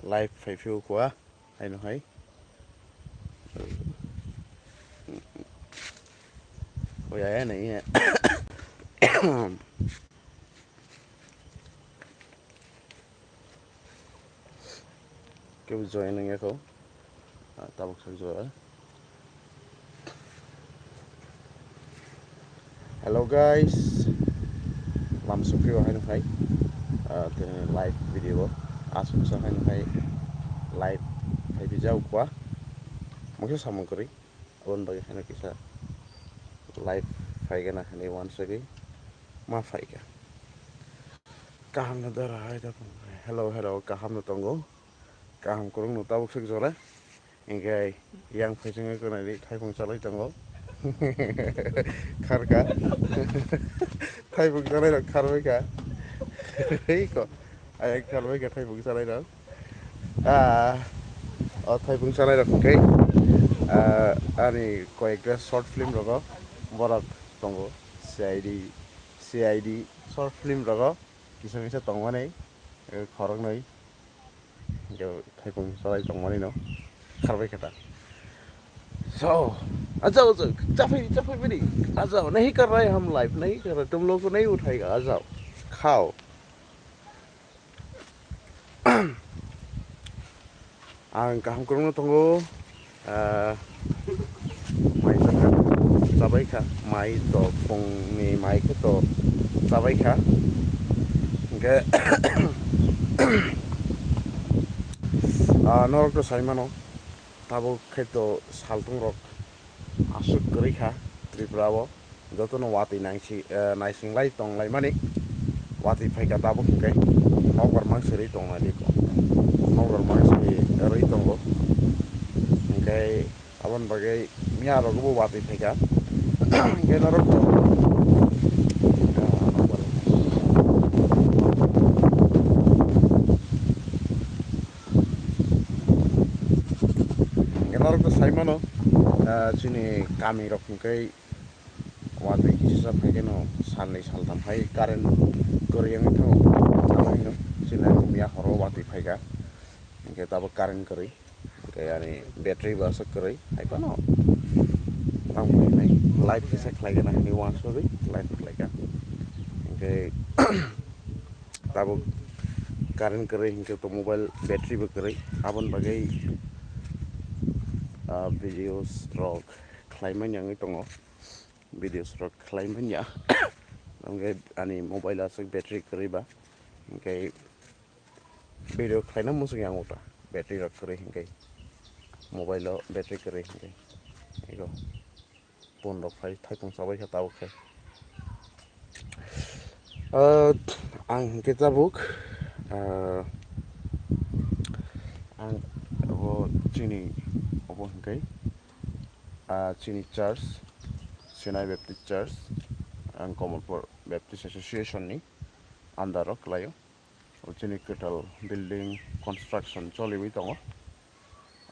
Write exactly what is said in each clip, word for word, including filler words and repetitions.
Live phai phio khua, haino hai. Oya ya nai. Kebo join wngya kho. Ah, tabuk sak jora. Hello guys, lam sukri o haino hai, ah, tini live video o aswk sa haino hai live phai bijao kwa, mungsa samung kwrwi, aboni bagwi haino kisa live phaigana hinwi uansugwi ma phaikha. Kaham no dara hai da. Hello, hello, kaham no tongo. Kaham kwrwng no tabuk swk jora. Hinkhe yang phaisingwi kwnaidi thaipung chalai tongo. Kharkha. Thaipung chalai rok kharbaikha. Hei ko. Ayang kharbaikha thaipung chalai rok. Ah, o thaipung chalai rok hinkhe, ah, ani koyekta short film rogo borok tongo. C I D, C I D short film rogo kisa kisa tongmani, eh, khoroknwi. Hinkhe thaipung chalai tongmani no kharbai khe ta. So, ajao, ajao, chaphai, chaphai bini. Ajao, nahi kar raha hai hum live, nahi kar raha, tum log ko nahi uthayega, ajao. Khao. Ang kaham kwrwngno tongo. Ah, mai chakha, chabai kha, mai to phungni mai khe to chabai kha. Hinkhe, ah, norok to sai mano, tabuk khe to saltung rok aswk kwrwi kha Tripura o. Jotono watwi naisi-, eh, naising lai tong lai mani. Watwi phaikha tabuk hinkhe nokbar mang sirwi tong lai liko. Nokbar mang sirwi rwi tongo. Hinkhe aboni bagwi miya rok bo watwi phaikha. Hinkhe norok bo, eh, nokbar hinkhe norok to sai mano, eh, chini kami rok hinkhe watwi kisa phai khe no salnwi saltham hai current kwrwi wngwi thango. Abo hino chini miya horo watwi phaikha, hinkhe tabuk current kwrwi, hinkhe ani battery bo aswk kwrwi hai phano tamo hinwi live kisa khlai gana hinwi uansugwi live khlaikha. Hinkhe tabuk current kwrwi hinkhe to mobile battery bo kwrwi, aboni bagwi, ah, videos rok khlai manya wngwi tongo. Videos rok khlai manya. Hinkhe ani mobile aswk battery kwrwi ba. Hinkhe video khlaina muchung yang uta. Battery rok kwrwi hinkhe. Mobile o battery kwrwi hinkhe. Ego. Phone rok phai thaipung chabai kha tabuk khe. Ah, ang hinkhe tabuk, ah, ang abo chini obo hinkhe. Ah, chini church, Sinai Baptist Church, ang Kamalpur Baptist Association ni under o kwlaio. O chini kwtal building construction choliwi tongo.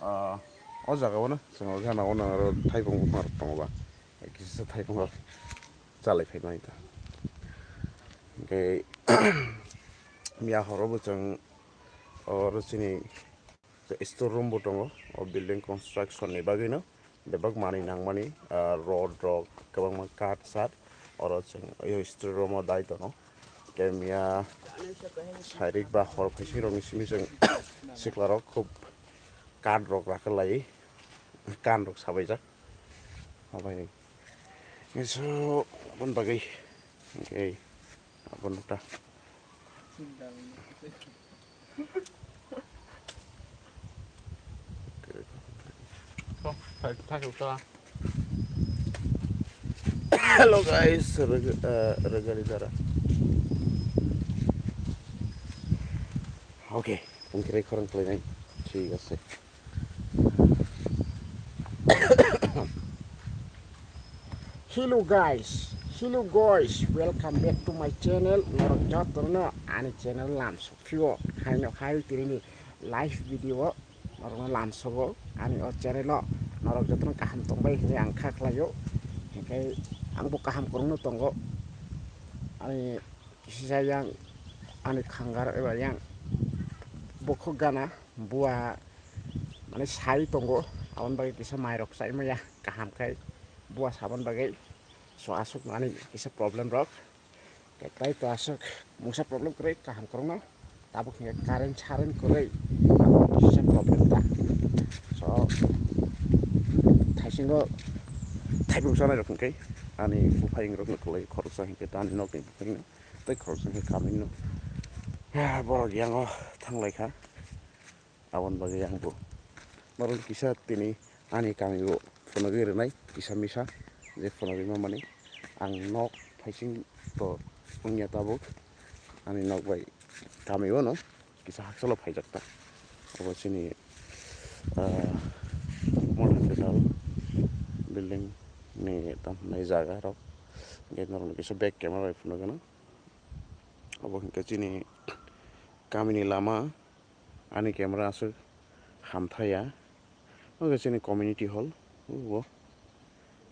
Ah, o jaga o no chwng o gana o no aro thaipung buphang rok tongo ba, kisa thaipung rok chalai phai mani ta. Hinkhe miya horo bo chwng oro chini store room bo tongo, o building construction ni bagwi no bebak manwi nangmani, ah, rod rok kwbangma kath sat oro chwng o store room o dai tongo. Khe miya sairik ba hor phaising rokni simi chwng sikla rok khub kath rok rakhwlai, kan rok sabaijak. Abaini so aboni bagwi hinkhe aboni ta. Hello guys, reg-, eh, regali dara. Okay, tongkiri khorang khlainai. Thik ase. Hello guys, hello guys, welcome back to my channel. Norok jotono ani channel lamsok phio haino hai tini live video norokno lamsogo ani o channel o. Norok jotono kaham tongbai hinwi ang kha khlaio, hinkhe angbo kaham kwrwngno tongo. Ani kisa yang ani khangar eba yang bokhok gana. Buwa mane sai tongo, aboni bagwi kisa mairok chai maya kaham khai buwa saboni bagwi. So aswk mani kisa problem rok. Tei to aswk mungsa problem kwrwi kaham kwrwngno. Tabuk hinkhe current sarent kwrwi abo kisa problem ta. So thaisingo thaibung sanai rok hinkhe ani buphayung rokno kwlai khoroksa hinkhe ani nokni buphayung tei khoroksa hinkhe kamino. Ya, borok yango thanglai kha. Aboni bagwi ang bo norok kisa tini ani kami o phunugwi rwnai kisa misa je phunugwi mamani ang nok thaising to wngya tabuk ani nok bai kami o no kisa hakchalo phaijak ta abo chini ah, modern kwtal building ni tamo nai jaga rok gate norok kisa back camera bai phunugwi no abo hinkhe chini kamini lama. Ani camera aswk hamthaya. Oke chini community hall. Ubo.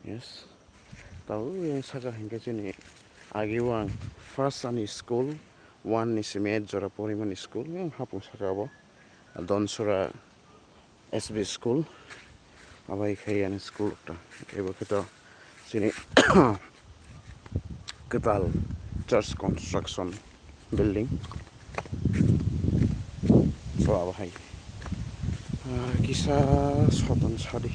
Yes. Tabo yang saka hinkhe chini agi o ang first ani school one ni simi eight jora porimani school yang hapung saka abo. Donsura S B school. Abai khai ani school ta. Ebo khe to chini kwtal church construction building. So abo hai ah, kisa soton sadi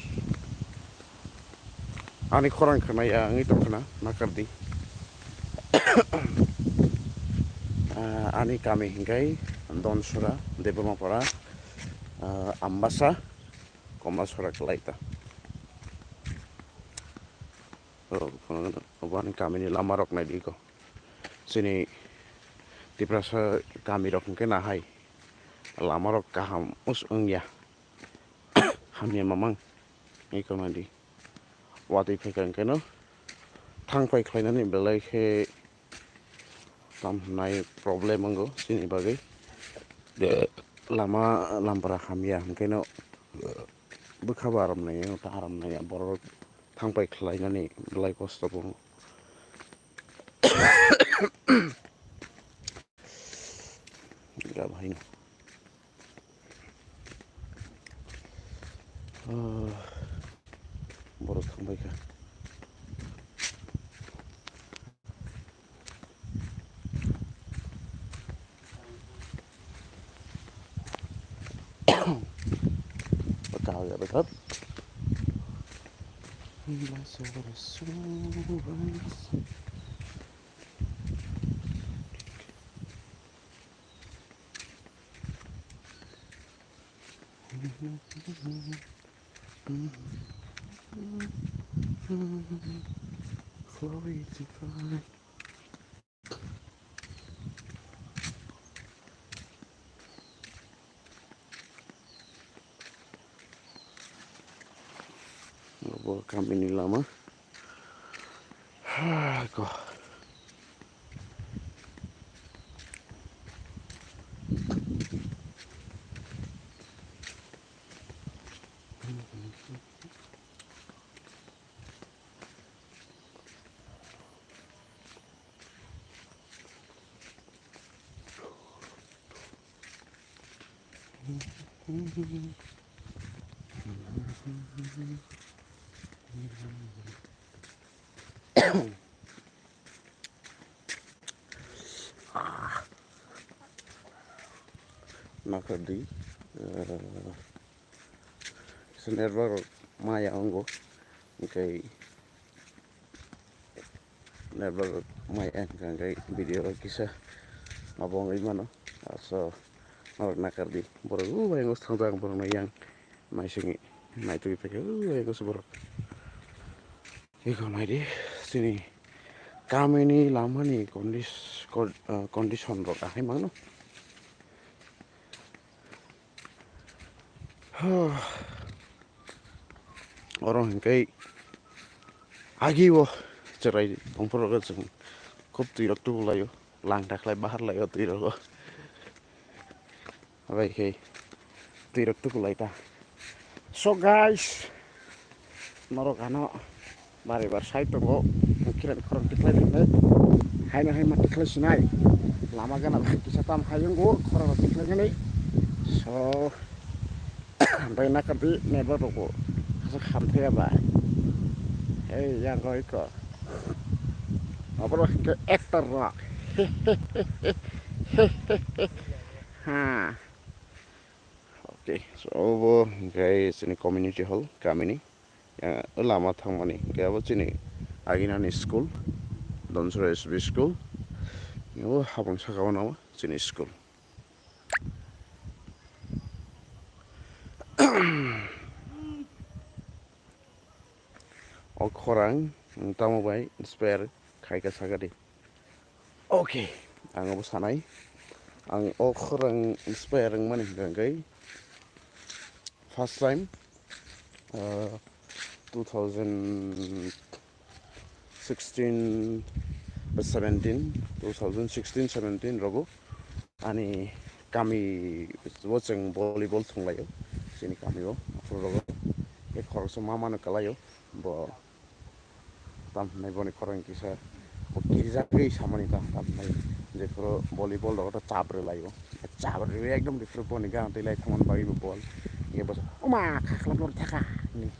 ani khorang khna ya wngwi tongkhna nakardi. Ah, ani kami hinkai Donsura, Debbarmapara, ah, Ambasa, Komlasora kwlai ta. Obo ani kamini lama rok naidi ko. Chini Tiprasa kami rok hwnkhe nahai lama rok kaham us wngya. Hamya mamang eko naidi. Watwi phaikha hwnkhe no thang pai khlainani belai khe tam hwnai problem wngo chini bagwi. Lama lambra hamya hwnkhe no bwkha bo aram nai, ta aram nai, borok thang pai khlainani belai kosto bo. Jab hai no. Ah, borok thang pai kha. Pagkawya betat. Glory divine. Obo kamini lama. Ha, ko. Ah. Nakardi, eh, kisa network rok maya wngo, hwnkhe network rok maya wngkha, hwnkhe video rok kisa abo wngwi mano. So norok nakardi, borok o ayang o thangjak, borok no yang naisingwi naitugwi phaikha, o ayang o se borok. Eko naidi, chini kamini lamani condis-, con-, ah, condition rok ahai mano. Oro hinkhe agi o cherai tongphuru rok chwng khub twi rok tubu laio, lang ta khlai bahar laio twi rogo. Abai khe twi rok tuku lai ta. So guys, norok ano bari bar sai tongo, kiran khorang tikhlai tikhlai, haino hai ma tikhlai sinai, lama gana bai kisa tam hayung go khorang tikhlai nani. So Bai nakar di network rok bo. Asa khamthaya bai. Hey, yang koi ko. Abro ke actor rok. Ha. Okay, so obo hingke chini community hall kamini. Ya, o lama thangmani hingke abo chini aginani school, Donsora S B school. O habang saka o nang chini school. O khorang, mm, tamo bai inspire khai ka saka di. Okay, ang abo sanai. Ang o khorang inspire wngmani hingka hingke first time, uh, two thousand sixteen ba seventeen, two thousand sixteen seventeen rogo ani kami o chwng volleyball thwnglaio, chini kamio, aphuru rogo. Khe khoroksa mamano kwlaio, bo tam hinai boni khorang kisa bo kirijagwi samani ta, tam hinai jephuru volleyball rogo ta chap rwlaio, chap rwwi ekdom jephuru boni gang twi lai thangmani bagwi bo bol, hingke bo sa, "Oma, kha khlap lori thaka," hinwi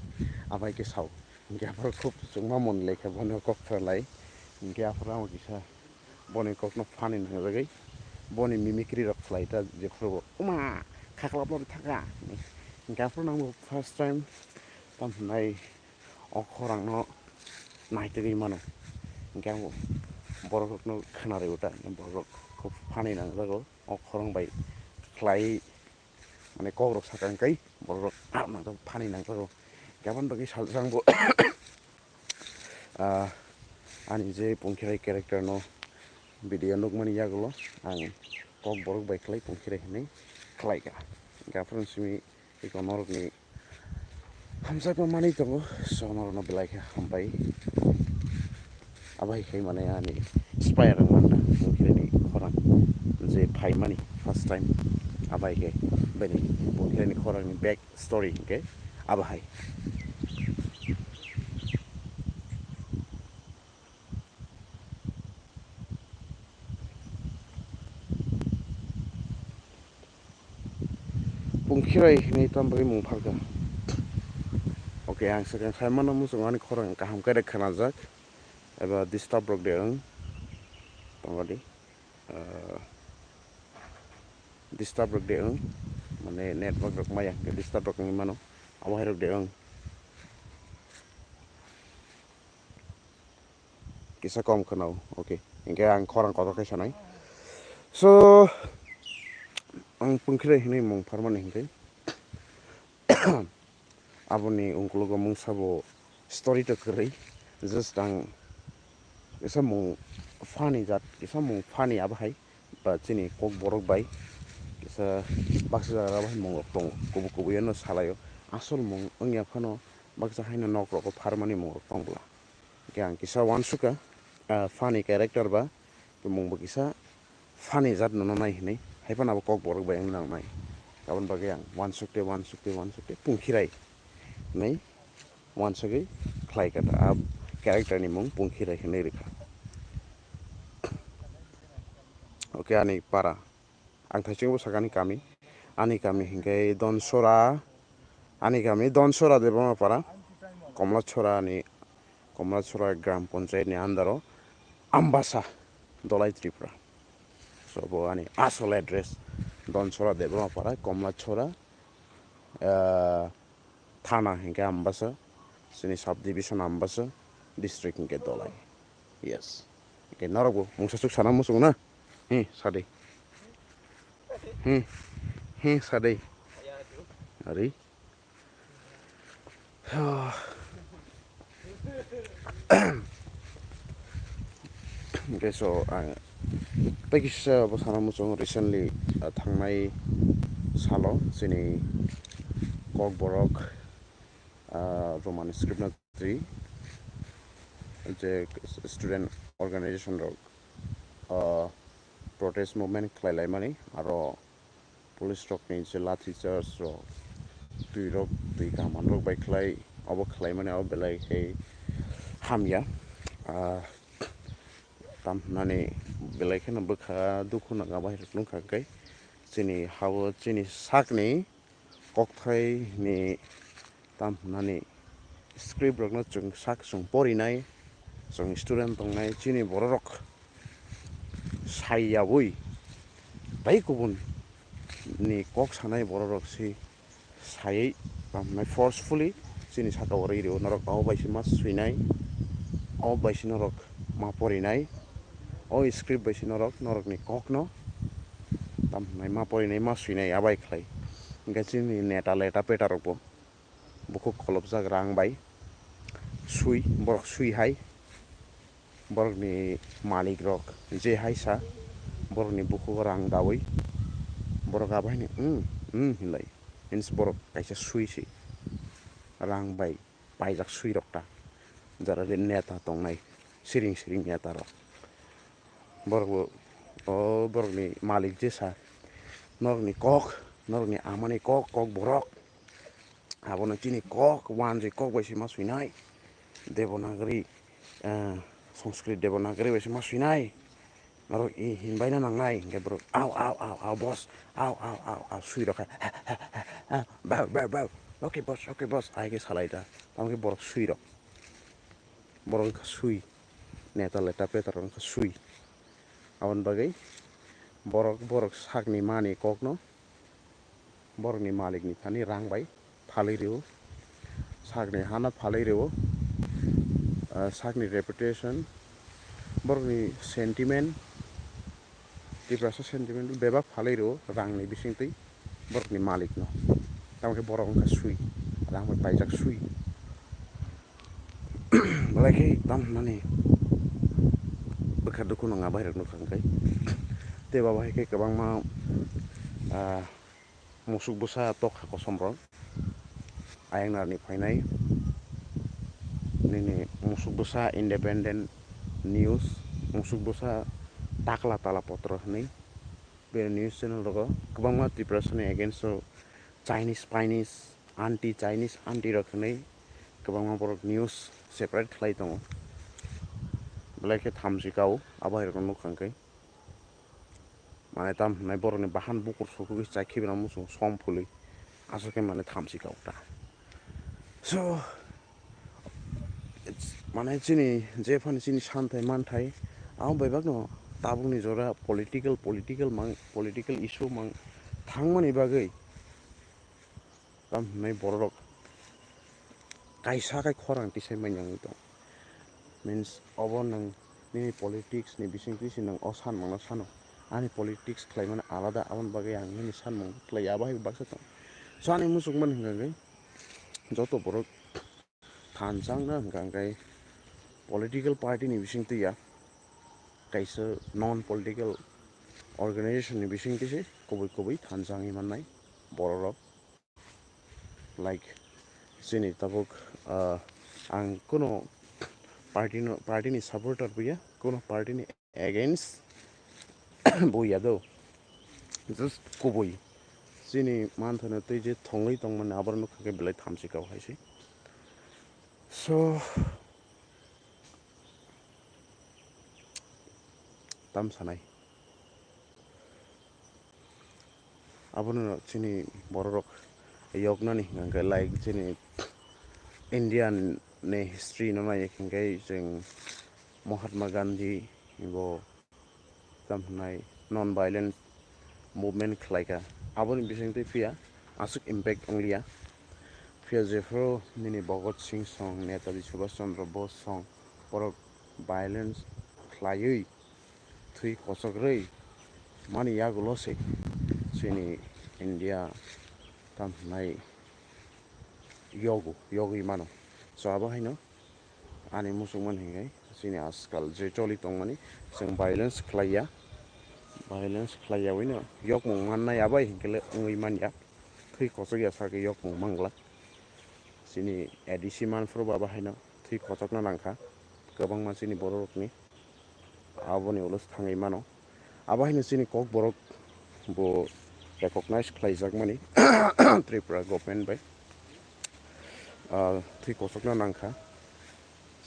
abai khe sao. Hingke aphuru khub chwngma mwnwi lai khe bono kok khlai. Hingke aphuru ang kisa boni kokno funny nangjagwi boni mimicry rok khlai ta jephuru bo, "Oma, kha khlap lori thaka," hinwi. Hingke aphuru nang bo first time tam hinai o khorangno naitugwi mano. Hingke ang bo borok rokno khwnarwi ta, borok rok khub funny nangjago o khorang bai khlai. Mane kok rok saka hingkai borok rok ah nangjago, funny nangjago. Gabon bagwi saljak bo, ah, ani je Pungkhirai character no video nukmani yagulo ang kok borok bai khlai Pungkhirai hinwi khlaika. Gafrang simi iko norokni hamjakma manwi tongo, so norokno belai khe hambai. Abo hai khe mane ani inspire wng manta, Pungkhirai ni khorang je phaimani first time, abo hai khe bini Pungkhirai ni khorang ni back story hinkhe abo hai. Pungkhirai hinwi tamo bagwi mung phalkha. Okay, ang swkang sai mano muchungo ani khorang kaham khe khwnajak. Eba disturb rok de wng. Tongodi. Ah, disturb rok de wng. Mane network rok maya hwnkhe disturb rok wngwi mano. Abo hai rok de wng. Kisa kom khwnao, okay. Hinkhe ang khorang kotor khe sanai. So, ang Pungkhirai hinwi mung pharmani hinkhe. Aboni ungkulugo mungsa bo story to kwrwi. Just ang kisa mung funny jat, kisa mung funny abo hai. Ba chini kok borok bai kisa baksa jaga bai mung rok tongo. Kubui kubui ano salaio. Asol mung wngya phano baksa haino nok rogo pharmani mung rok tong bwla. Hingke ang kisa uansukha, ah, funny character ba, tongmung bo kisa funny jat nono nai hinwi, hai phano abo kok borok bai wngna nangnai. Aboni bagwi ang uansukte, uansukte, uansukte, Pungkhirai hinwi uansugwi khlai kha ta. A character ni mung Pungkhirai hinwi rwkha. Okay, ani para. Ang thaisingbo sakani kami. Ani kami hinkhe Donsora. Ani kami Donsora Debbarma para. Komlachora ni, Komlachora Gram Panchayat ni under o Ambasa, Dolai, Tripura. So, bo ani asol address Donsora Debbarma para, Komlachora, ah, Thana hinkhe Ambasa, chini sub division Ambasa, district hinkhe Dolai. Yes. Hinkhe norokbo mungsa chuk sana muchungo na? Hi, sadi. Hi, hi, sadi. Ari. Hinkhe so ang tei kisa bo sana muchung recently, ah, thangnai salo chini Kokborok, ah, Roman script na twi je student organization rok, ah, protest movement khlai lai mani aro police rokni je lathi charge rok, twi rok, twi kaman rok bai khlai, obo khlai mani abo belai khe hamya. Ah, tam hwnani belai kheno bwkha dukhu nangma bai rok nungkha khe chini ha-o chini sakni kokthai ni tam hwnani script rokno chwng sak chwng porinai, chwng student tongnai, chini bororok sai yaui tei kubun ni kok sanai bororok si saiwi tam hwnai forcefully chini saka o rwi rwo, norok abo bai se ma swinai, abo bai se norok ma porinai, o script bai se norok norokni kokno tam hwnai ma porinai ma swinai abai khlai. Hingke chini neta leta peta rokbo bukhuk kholopjak rang bai swi, borok swi hai, borokni malik rok je hai sa, borokni bukhugo rang daui, borok abo haino, "Hmm, hmm," hinlai, means borok kaisa swi se rang bai paijak swi rok ta, jara de neta tongnai, siring siring neta rok. Borok bo, o borokni malik je sa, norokni kok, norokni amani kok, kok borok. Abono chini kok, wanjwi kok bai se ma swinai. Devanagari, eh, Sanskrit Devanagari bai se ma swinai. Norok i hinbaina nangnai, hingke borok, "Au, au, au, au, boss, au, au, au, au," swi rok hai, "Bau, bau, bau, okay, boss, okay, boss," hai khe salai da. Tamo khe borok swi rok. Borok wngkha swi. Neta leta peta rok wngkha swi. Aboni bagwi borok, borok sakni mani kokno borokni malikni thani rang bai phalwi rwo, sakni hana phalwi rwo, ah, sakni reputation, borokni sentiment, Tiprasa sentiment bebak phalwi rwo rangni bisingtwi borokni malikno. Tamo khe borok wngkha swi, rang bai paijak swi. Belai khe tam hwnmani bwkha dukhu nangya bairok nukha hwnkhe. Tei bo hai khe kwbangma, ah, musuk bwsa tokha kosom rok ayang narni phainai. Nini musuk bwsa Independent News, musuk bwsa Takla Tala Potro hwnwi. Bini news channel rogo kwbangma Tiprasani against o Chinese Pinese anti Chinese anti rok hwnwi kwbangma borok news separate khlai tongo. Belai khe thamchi kao abo hai rokno nukha hwnkhe. Mane tam hwnai borokni bahan bukur sukugwi chai khibina muchung som phului aswk khe mane thamchi kao ta. So, it's, mane chini jephani chini santhai manthai, abo bai bagno tabukni jora political, political mang, political issue mang thangmani bagwi tam hwnai bororok kaisa khai khorang tisai manya wngwi tong. Means, obo nwng nini politics ni bisingtwi se nwng o sanmungno sano. Ani politics khlaimani alada, aboni bagwi ang nini sanmung khlai ya, abo hai baksa tong. So, ani muchungmani hwnka hwnkhe, joto borok thansa wngna hwnka hwnkhe political party ni bisingtwi ya, kaisa non political organization ni bisingtwi se kubui kubui thansa wngwi mannai bororok. Like, chini tabuk, ah, ang kuno party no, party ni supporter buya, kuno party ni against buya do. Just kubui. Chini manthano tei je thongwi tongmani aborok nukha khe belai thamchi kao hai se. So, tam sanai. Abono chini bororok yoknani hwnkhe, like, chini Indian ni history no nai hwnkhe, chwng Mahatma Gandhi bo tam hwnai non violence movement khlaikha, aboni bisingtwi phiya aswk impact wngliya. Phiya jephru nini Bhagat Singh song, Netaji Subhash Chandra Bose song, borok violence khlaiwi thwi kochokrwi mani yagulo se chini India tam hwnai yogo, yogwi mano. So, abo haino ani muchungmani hwnkhe chini ajkal je choli tongmani, chwng violence khlaiya, violence khlaiya wino yokmung mannai abai hinkhe le wngwi manya, thwi kochokya sakhe yokmung mangla. Chini A D C manphuru bo abo haino thwi kochokna nangkha kwbangma chini bororokni. Aboni ulo se thangwi mano. Abo haino chini Kokborok bo recognize khlaijakmani Tripura government bai. Ah, thwi kochokna nangkha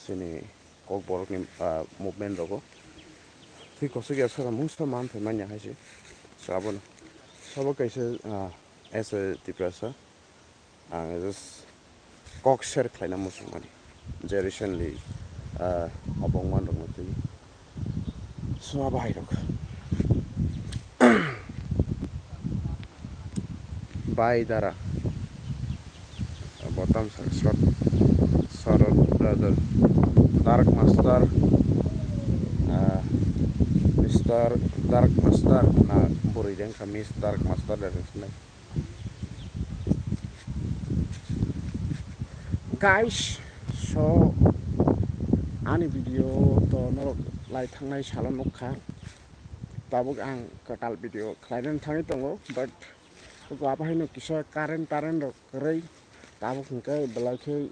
chini Kokborokni, ah, movement rogo. Thwi kochokya saka mungsa man phai manya hai se. So abono sabo kaisa, ah, as a Tiprasa, ang just kok share khlaina muchungmani je recently, ah, obo wngman rokno twi suma bahai rok. Bai dara. Botam sa sot sorot brother. Dark Master. Ah, Mister Dark Master na buri deng ka Miss Dark Master da sinai. Guys, so ani video to norok lai thangnai salo nukha. Tabuk ang kwtal video khlainani thangwi tongo, but abo haino kisa current tarent rok kwrwi, tabuk hwnkhe belai khe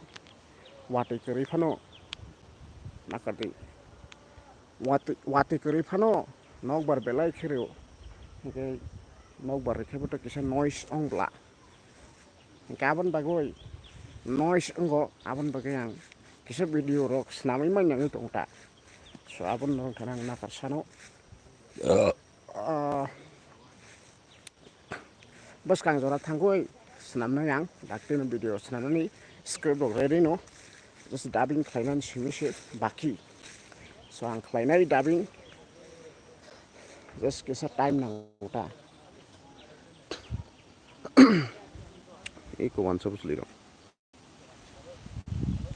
watwi kwrwi phano nakardi. Watwi, watwi kwrwi phano nokbar belai khe rw-, hwnkhe nokbar rwkhe boto kisa noise ong bla. Hwnkhe aboni bagwi noise wngo, aboni bagwi ang kisa video rok swnamwi manya wngwi tongo ta. So aboni bagwi ang nakar sano. Ah, bwskang jora thangwi swnamnai ang, daktino video swnamnani script rok ready no, just dubbing khlainani simi se baki. So ang khlainai dubbing, just kisa time nango ta. Eko wansa bwsli rok.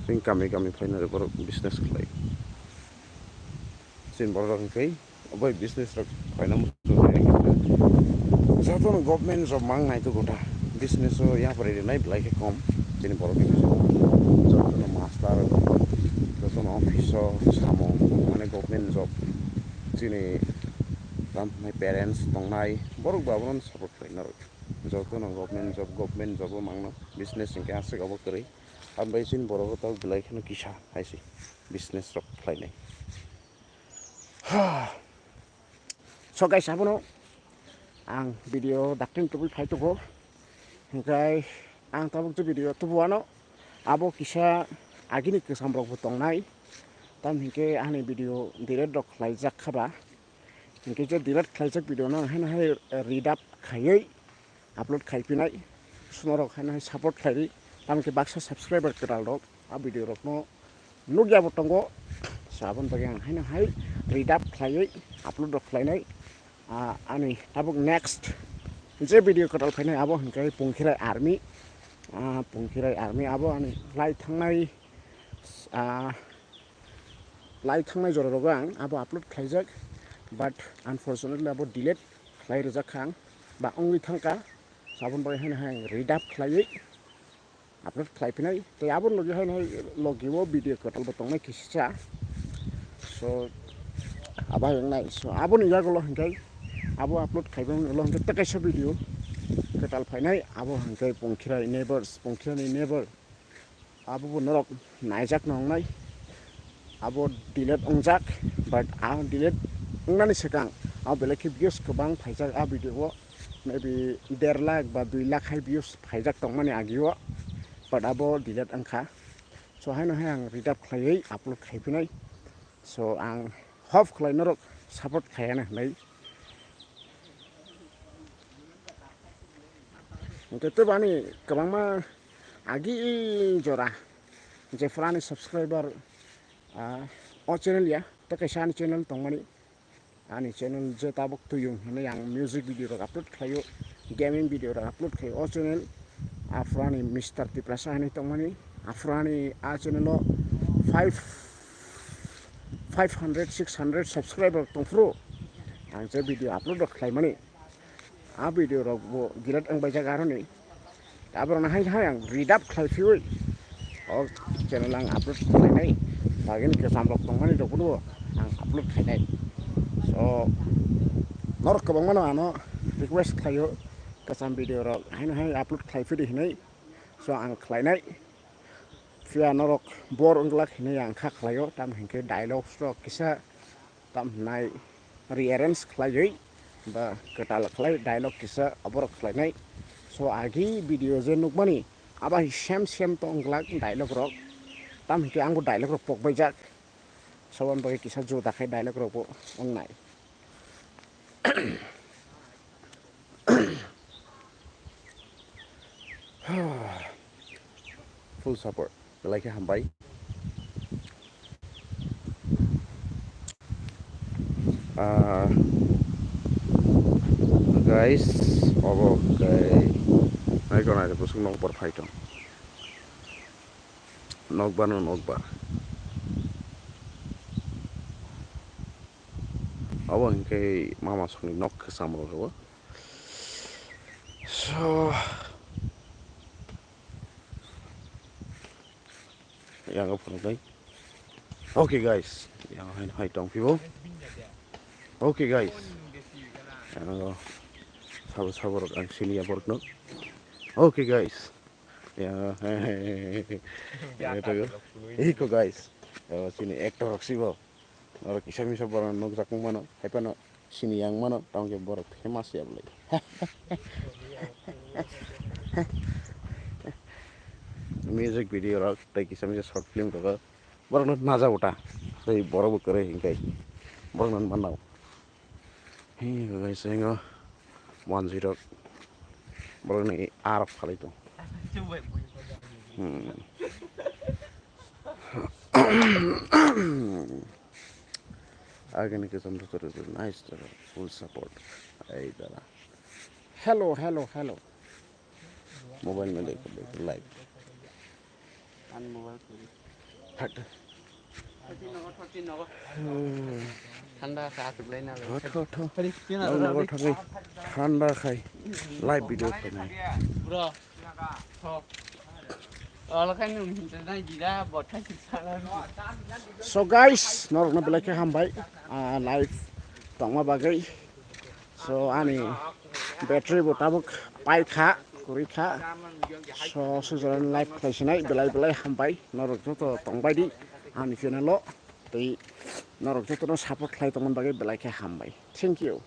Chini kami kami phainai borok business khlai. Chini borok rok hwnkhe obo business rok khlaina muchung. Jotono government job mang nai to gota. Business o yapari rinai belai khe kom. Chini borok ni jotono master, jotono office o samung mane government job. Chini tam hwnai parents tongnai borok bo abono support khlai narwk. Jotono government job, government job o mangno, business hwnkhe aswk obo kwrwi. Hambai chini borok rok belai kheno kisa hai se business rok khlainai. So guys, abono ang video daktin tubui phai tugo. Hwnkhe ang tabuk je video tubuano abo kisa agini kwcham rok bo tongnai. Tam hwnkhe ani video delete rok khlaijak khaba. Hwnkhe je delete khlaijak video no haino hai read up khaiwi upload khai phinai. Sunorok haino hai support khlai ri. Tamokhe baksa subscriber kwtal rok a video rok no nukya bo tongo. So aboni bagwi ang haino hai read up khlaiwi upload rok khlainai. Ah, ani tabuk next je video kwtal phainai abo hwnkhe Pungkhirai Army. Ah, Pungkhirai Army abo ani lai thangnai, ah, lai thangnai jora rogo ang abo upload khlaijak, but unfortunately abo delete khlai rwjak kha ang, ba wngwi thangkha. So aboni bagwi haino hai ang read up khlaiwi upload khlai phinai, tei aboni logi haino logi o video kwtal bo tongnai kisa. So abo hai wngnai, so aboni yagulo hwnkhe abo upload khaibani ulo hwnkhe tei kaisa video kwtal phainai, abo hwnkhe Pungkhirai neighbors, Pungkhirai ni neighbor. Abo bo norok naijak no wngnai. Abo delete wngjak, but a delete wngnani swkang abo belai khe views kwbang phaijak a video o, maybe der lakh ba dui lakh hai views phaijak tongmani agi o, but abo delete wngkha. So haino hai ang read up khlaiwi upload khai phinai. So ang hope khlai norok support khlai ano hinwi. Hwnkhe tei bani kwbangma agi jora je phrani subscriber, ah, o channel ya, tei kaisa ani channel tongmani. Ani channel je tabuk Tuyung hinwi ang music video rok upload khlaio, gaming video rok upload khlaio. O channel aphurani Mister Tiprasa hinwi tongmani. Aphurani a channel o five, five hundred, six hundred subscriber tongphuru ang je video upload rok khlaimani. A video rok bo delete wngbaijak aroni. Aborokno hai hai ang read up khlai phiwi o channel ang upload khlainai. Bagini kwcham rok tongmani rok bono ang upload khlainai. So norok kwbangmano ano request khlaio kwcham video rok haino hai upload khlai phidi hinwi. So ang khlainai. Phiya norok bor wng glak hinwi ang kha khlaio, tamo hinkhe dialogues rok kisa tam hwnai rearrange khlaiwi ba kwtal khlai dialogue kisa oborok khlainai. So agi video je nukmani abo hai same same tong glak dialogue rok, tamo hinkhe angbo dialogue rok pokbaijak. So aboni bagwi kisa juda khai dialogue rokbo wngnai. full support. Belai khe hambai. Ah, guys, obo khe naikha naikha bwswk nokbar phai tong. Nokbar no nokbar. Obo hinkhe mama songni nok khe chamrok obo. So, yang phunuknai. Okay guys, yang hai hai tong phibo. Okay guys. Yang sabo sabo rok ang sini ya borok no. Okay guys. Yang iko guys. Yang sini actor rok sibo. Oro kisa misa borok nukjakmung mano, hai phano sini yang mano, tamo khe borok famous ya bwlai. Music video rok tei kisa misa short film rok borok no najago ta, tei borok bo kwrwi hinkai borok no manao. Hey guys, engo one zero borok ni arok phalai tong. Hmm. Agini kisam to to nice to full support. Ei dara. Hello, hello, hello. Mobile me dekho, dekho, live. An mobile kuri. Hak. Thanda kha asuk lai na. Hot, hot, hot. Hori, pina Ang rara nogo di. Thangwi thanda khai live video khainai. Bro. Tho. Ola khai nung hinta nai dira, bot khai sik sala. So guys, norokno belai khe hambai, ah, live tongma bagwi. So ani battery bo tabuk pai kha, kwrwi kha. So sujurani live khlai sinai belai belai hambai. Norok joto tongbai di ani channel o. Tei norok jotono support khlai tongmani bagwi belai khe hambai. Thank you.